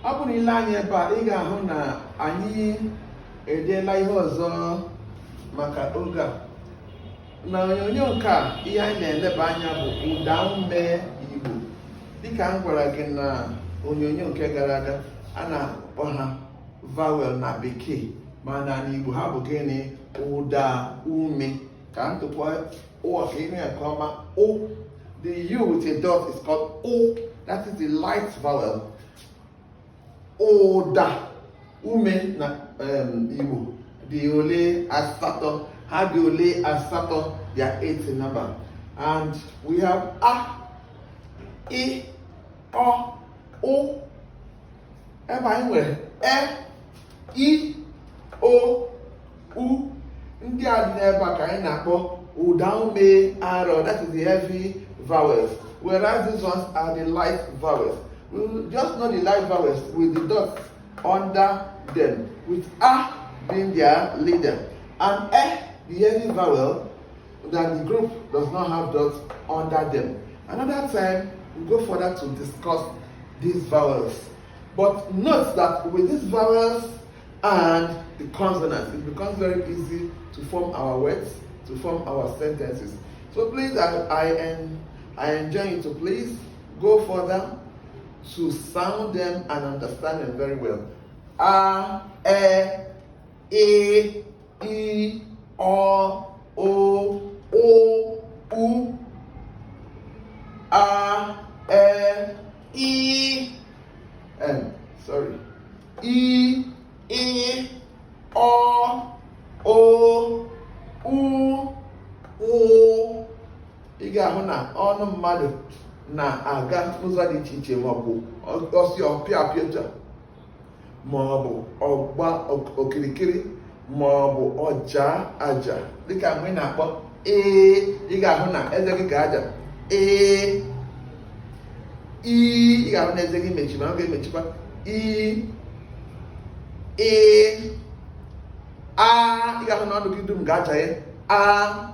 Ọ bụrụ na i lee anya ebe a, ị ga-ahụ na anyị edeela ihe ọzọ maka oge a. Na onyonyo nke a, ihe anyị na-eleba anya bụ ụda ume Igbo. Dịka m gwara gị na onyonyo nke gara aga, a na-akpọ ha vowel na Bekee, mana n'Igbo ha bụ gịnị? Ụda ume. Ka m tụpụ ụwa ka ị nụ ya nke ọma. U, the U with a dot is called U. That is the light vowel. Ụda ume na Igbo dị ole? Asatọ. Ha dị ole? Asatọ. They are eight in number, and we have A, I, Ọ, U. Ebe anyị nwere E, I, O, U. Ndị a dị n'ebe a ka anyị na-akpọ ụda ume arọ, that is the heavy vowels, whereas these ones are the light vowels. We will just know the light vowels with the dots under them, with A being their leader and E, the heavy vowel, that the group does not have dots under them. Another time, we'll go further to discuss these vowels. But note that with these vowels and the consonants, it becomes very easy to form our words, to form our sentences. So please, I enjoin you to please go further to sound them and understand them very well. A, E, I, Ọ, O, Ụ, U. A, E, I, M, sorry. I, Ị, Ọ, O, U, Ụ. Ị ga-ahụ na ọnụ mmadụ na-aga n'ụzọ dị iche iche, maọbụ ọsị ọpịa apịa otu a, maọbụ ọgba okirikiri, maọbụ ọja aja. Dịka mgbe ị na-akpọ ee, ị ga-ahụ na eze gị ga-aja ee. I, ị ga-ahụ na eze gị mechi, ma ọ ga-emechikwa. I, ee, a, ị ga-ahụ na ọnụ gị dum ga-aja ya a.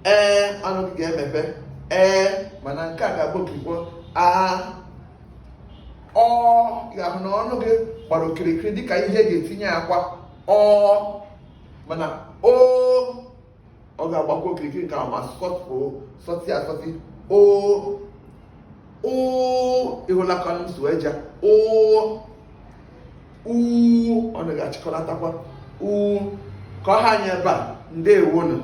Ee, ọnụ gị ga-emepe ee, mana nke a ga-agba okirikiri a. Ọ, ị ga-ahụ na ọnụ gị gbara okirikiri dịka ihe ga-etinye akwa ọ, mana o, ọ ga-agbakwa okirikiri nke ahụ ma sọtụ sọtị asọtị o. Ụ, ịhụla ka ọnụ m si wee ja ụ. U, ọnụ ga-achịkọlatakwa u. Ka ọ ha anyị ebe a. Ndewonu.